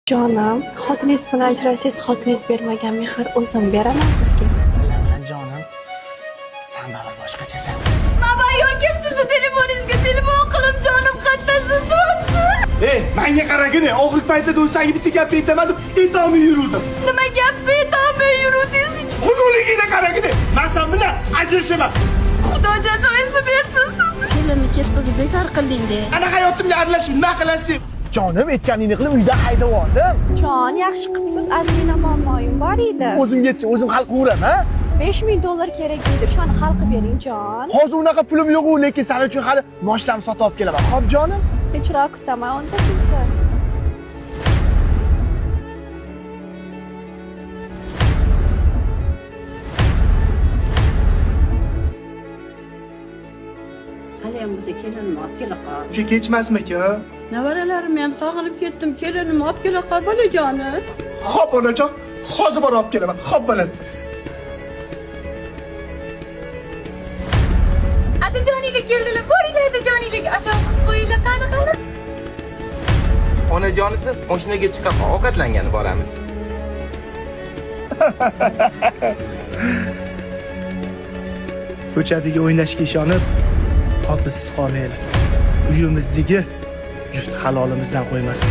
Jonim, xotiningiz bilan ajrashsangiz, xotiningiz bermagan mehr o'zim beraman sizga. Bilaman jonim. San baribir boshqachasan. Baba yo'lkim, sizni telefoningizga telefon qilib, jonim qattasiz deyapti. Ey, menga qaragin, oxirgi paytda do'stlarga bitta gap aytaman deb aytolmay yuruvdim. Nima gap aytolmay yuruvdingiz? Xudoligingni qaragin, men sen bilan ajrashaman. Xudo jazoyingizni bersin sizni. Kelinni ketqizib bekor qilding-de. Ana hayotimga aralashib nima qilasiz? Jonim, aytganingni qilib uydan haydab oldim. Jon, yaxshi qilibsiz, ozgina muammoyim bor edi. O'zimga yetsa o'zim hal qilaveraman. $5000 kerak edi, o'shani hal qilib bering, jon. Hozir unaqa pulim yo'q, lekin sen uchun hali moshinamni sotib olib kelaman. Xo'p, jonim? Kechroq kutaman unda sizni. Haliyam bo'lsa kelinimni olib kela qol. O'sha kechmasmikin? Nevaralarimni ham sog'inib ketdim. Kelinimni olib kela qol, bolajonim. Xo'p, onajon, hozir borib olib kelaman. Xo'p, bolam. Adajoninglar keldilar, boringlar adajoninglarga achon qilib qo'yinglar, qani qani. Onajonisi mashinaga chiqib ovqatlangani boramiz. Ko'chadagi o'ynashga ishonib, xotinsiz qolmaylik. Uyimizdagi juft halolimizdan qo'ymasin.